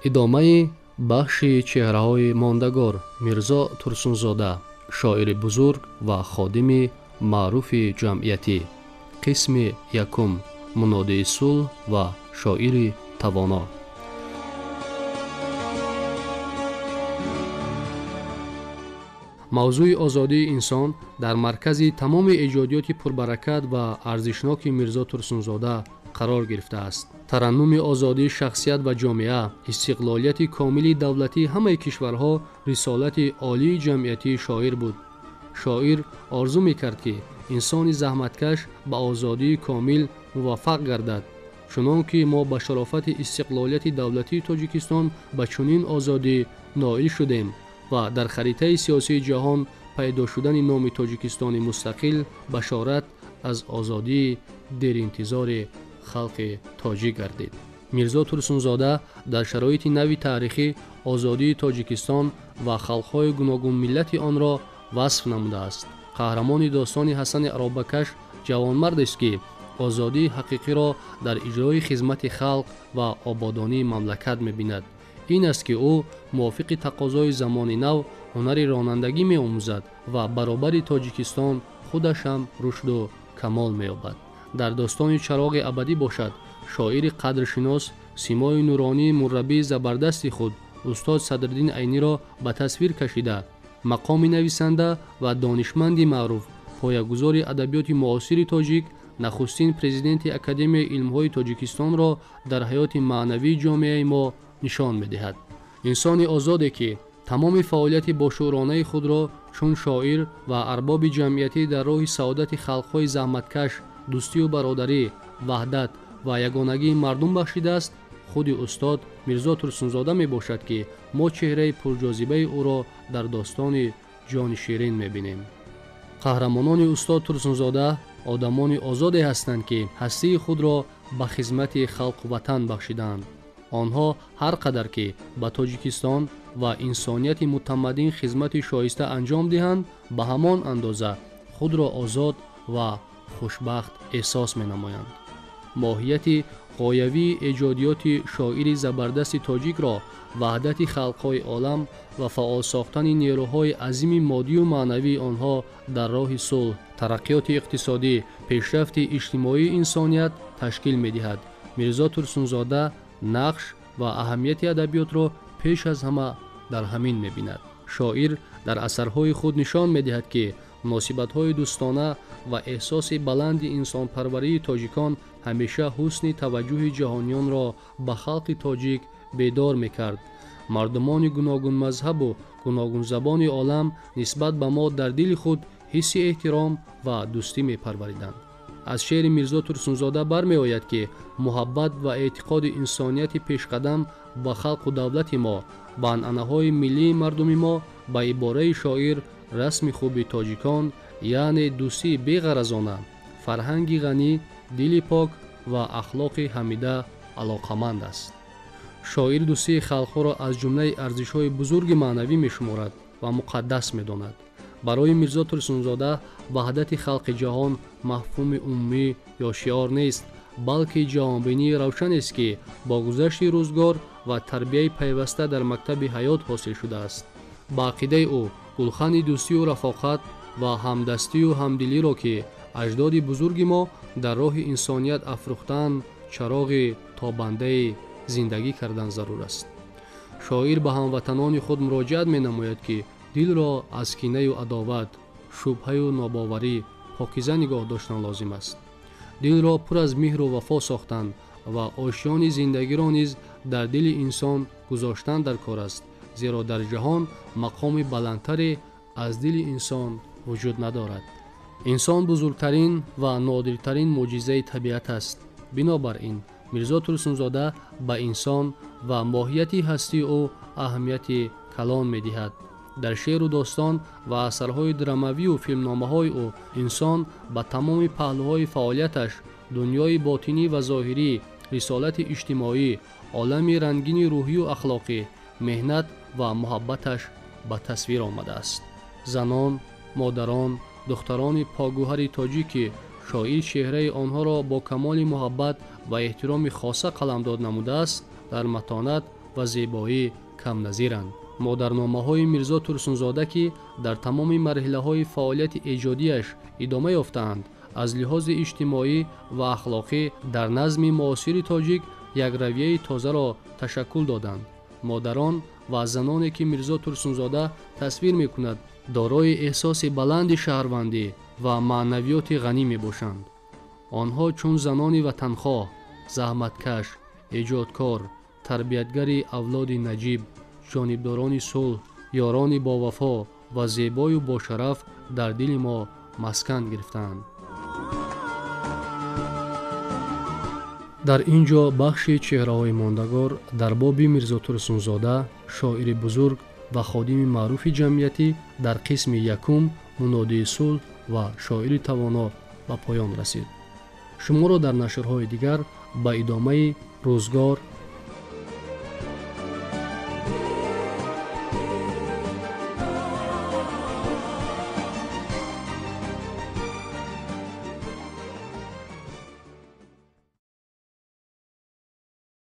Идомаи бахши чеҳраҳои мондагор Мирзо Турсунзода, шоири бузург ва ходими маъруфи ҷамъиятӣ. Қисми якум: мунодии сулҳ ва шоири тавоно. Мавзӯи озодии инсон дар маркази тамоми эҷодиёти пурбаракат ва арзишноки Мирзо Турсунзода қарор гирифтааст. Тараннуми озодии шахсият ва ҷомеа, истиқлолияти комили давлатии ҳамаи кишварҳо рисолати олии ҷамъиятии шоир буд. Шоир орзу мекард, ки инсони заҳматкаш ба озодии комил муваффақ гардад, чунон ки мо ба шарофати истиқлолияти давлатии Тоҷикистон ба чунин озодӣ ноил шудем ва дар харитаи сиёсии ҷаҳон пайдо шудани номи Тоҷикистони мустақил башорат аз озодии деринтизори халқи тоҷик гардид. Мирзо Турсунзода дар шароити нави таърихӣ озодии Тоҷикистон ва халқҳои гуногунмиллати онро васф намудааст. Қаҳрамони достони Ҳасани Аробакаш ҷавонмардест, ки озодии ҳақиқиро дар иҷрои хизмати халқ ва ободонии мамлакат мебинад. Ин аст, ки ӯ мувофиқи тақозои замони нав ҳунари ронандагӣ меомӯзад ва баробари Тоҷикистон худаш ҳам рушду камол меёбад. Дар достони Чароғи абадӣ бошад, шоири қадршинос симои нуронии мураббии забардасти худ устод Садриддин Айниро ба тасвир кашида, мақоми нависанда ва донишманди маъруф, поягузори адабиёти муосири тоҷик, нахустин президенти Академияи илмҳои Тоҷикистонро дар ҳаёти маънавии ҷомеаи мо нишон медиҳад. Инсони озоде, ки тамоми фаъолияти бошӯронаи худро чун шоир ва арбоби ҷамъиятӣ дар роҳи саодати халқҳои заҳматкаш, дӯстию бародарӣ, ваҳдат ва ягонагии мардум бахшидааст, худи устод Мирзо Турсунзода мебошад, ки мо чеҳраи пурҷозибаи ӯро дар достони Ҷони Ширин мебинем. Қаҳрамонони устод Турсунзода одамони озоде ҳастанд, ки ҳастии худро ба хизмати халқу ватан бахшидаанд. Онҳо ҳар қадар ки ба Тоҷикистон ва инсонияти мутамаддин хизмати шоиста анҷом диҳанд, ба ҳамон андоза худро озод ва хушбахт эҳсос менамоянд. Моҳияти ғоявии эҷодиёти шоири забардасти тоҷикро ваҳдати халқҳои олам ва фаъол сохтани нерӯҳои азими моддию маънавии онҳо дар роҳи сулҳ, тараққиёти иқтисодӣ, пешрафти иҷтимоии инсоният ташкил медиҳад. Мирзо Турсунзода нақш ва аҳамияти адабиётро пеш аз ҳама дар ҳамин мебинад. Шоир дар асарҳои худ нишон медиҳад, ки муносибатҳои дӯстона ва эҳсоси баланди инсонпарварии тоҷикон ҳамеша ҳусни таваҷҷӯҳи ҷаҳониёнро ба халқи тоҷик бедор мекард. Мардумони гуногунмазҳабу гуногунзабони олам нисбат ба мо дар дили худ ҳисси эҳтиром ва дӯстӣ мепарвариданд. Аз шеъри Мирзо Турсунзода бармеояд, ки муҳаббат ва эътиқоди инсонияти пешқадам ба халқу давлати мо, ба анъанаҳои миллии мардуми мо, ба ибораи шоир расми хуби тоҷикон, яъне дӯстии беғаразона, фарҳанги ғанӣ, дили пок ва ахлоқи ҳамида алоқаманд аст. Шоир дӯстии халқҳоро аз ҷумлаи арзишҳои бузурги маънавӣ мешуморад ва муқаддас медонад. Барои Мирзо Турсунзода ваҳдати халқи ҷаҳон мафҳуми умумӣ ё шиор нест, балки ҷаҳонбинии равшанест, ки бо гузашти рӯзгор ва тарбияи пайваста дар мактаби ҳаёт ҳосил шудааст. Ба ақидаи ӯ гулхани дӯстию рафоқат ва ҳамдастию ҳамдилиро, ки аҷдоди бузурги мо дар роҳи инсоният афрӯхтаанд, чароғи тобандаи зиндагӣ кардан зарур аст. Шоир ба ҳамватанони худ муроҷиат менамояд, ки дилро аз кинаю адоват, шубҳаю нобоварӣ покиза нигоҳ доштан лозим аст. Дилро пур аз меҳру вафо сохтан ва ошёни зиндагиро низ дар дили инсон гузоштан дар кор аст, зеро дар ҷаҳон мақоми баландтаре аз дили инсон вуҷуд надорад. Инсон бузургтарин ва нодиртарин мӯъҷизаи табиат аст. Бинобар ин Мирзо Турсунзода ба инсон ва моҳияти ҳастии ӯ аҳамияти калон медиҳад. Дар шеъру достон ва асарҳои драмавию филмномаҳои ӯ инсон ба тамоми паҳлӯҳои фаъолияташ, дунёи ботинӣ ва зоҳирӣ, рисолати иҷтимоӣ, олами рангини рӯҳию ахлоқӣ, меҳнат ва муҳаббаташ ба тасвир омадааст. Занон, модарон, духтарони покгӯҳари тоҷик, ки шоир чеҳраи онҳоро бо камоли муҳаббат ва эҳтироми хоса қаламдод намудааст, дар матонат ва зебоӣ камназиранд. Модарномаҳои Мирзо Турсунзода, ки дар тамоми марҳилаҳои фаъолияти эҷодиаш идома ёфтаанд, аз лиҳози иҷтимоӣ ва ахлоқӣ дар назми муосири тоҷик як равияи тозаро ташаккул доданд. Модарон ва заноне, ки Мирзо Турсунзода тасвир мекунад, дорои эҳсоси баланди шаҳрвандӣ ва маънавиёти ғанӣ мебошанд. Онҳо чун занони ватанхоҳ, заҳматкаш, эҷодкор, тарбиятгари авлоди наҷиб, ҷонибдорони сулҳ, ёрони бовафо ва зебою бошараф дар дили мо маскан гирифтаанд. Дар ин ҷо бахши чеҳраҳои мондагор дар боби Мирзо Турсунзода, шоири бузург ва ходими маъруфи ҷамъиятӣ дар қисми якум мунодии сулҳ ва шоири тавоно ба поён расид. Шуморо дар нашрҳои дигар ба идомаи рӯзгор